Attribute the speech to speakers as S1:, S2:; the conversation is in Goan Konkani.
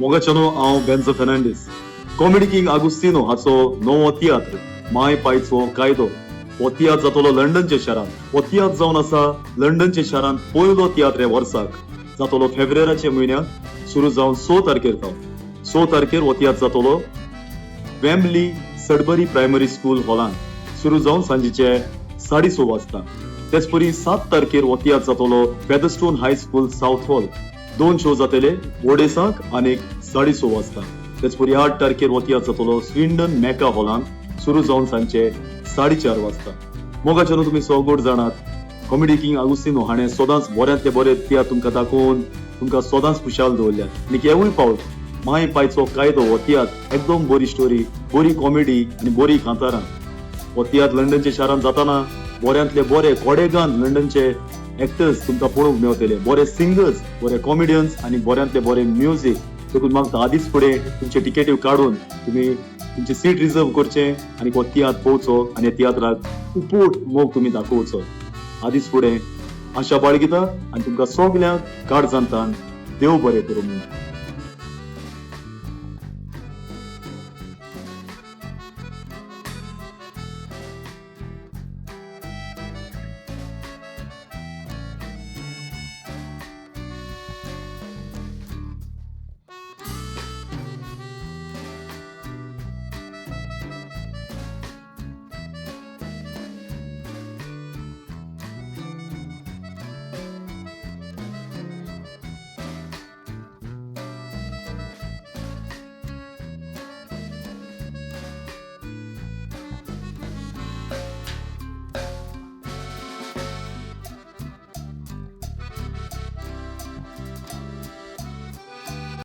S1: मोगाच्यानो, हांव बेन्जो फेर्नांडीस. कॉमेडी किंग आगुस्तिनो हाचो नवो तियात्र माय पायचो कायदो हो तियात्र जातलो लंडनच्या शारांत. हो तियात्र जावन आसा लंडनच्या शारांत पयलो तियात्र. ह्या वर्साक जातलो फेब्रेराच्या म्हयन्यांत, सुरू जावन 6 तारखेर. तो 6 तारखेर हो तियात्र जातलो वेम्बली सडबरी प्रायमरी स्कूल हॉलांत, सुरू जावन सांजेचे 6:30 वाजता. तेच परी 7 तारखेर हो तियात्र जातलो फेदरस्टोन हाय स्कूल, साऊथ हॉल. दोन शो जातले, ओडेसाक आनी 6:30 वाजता. तेच परी 8 तारखेर हो तियात्र जातलो स्विंडन मेका हॉलांत, सुरू जावन सांजचे 4:30 वाजता. मोगाच्यानो, तुमी सगोड जाणात, कॉमेडी किंग आगुस्तिनो हाणें सदांच बऱ्यांतले बरे तियात्र तुमकां दाखोवन तुमकां सदांच खुशाल दवरल्यात. आनी हेवूय पावट माय पायचो कायदो हो तियात्र एकदम बरी स्टोरी, बरी कॉमेडी आनी बरी कांतारां. हो तियात्र लंडनच्या शारांत जाताना बऱ्यांतले बरे कोडेगान लंडनचे एक्टर्स तुमकां पळोवंक मेवतले, बरे सिंगर्स, बरे कॉमेडियन्स आनी बऱ्यांतले बरे म्युजीक. देखून म्हाका आदींच फुडें तुमचे टिकेटी काडून तुमी तुमचे सीट रिजर्व करचें आनी हो तियात्र पळोवचो आनी ह्या तियात्राक उपोट मोग तुमी दाखोवचो. आदींच फुडें आशा बाळगिता आनी तुमकां सगल्यांक काळजांतान देव बरें करूं म्हणटा.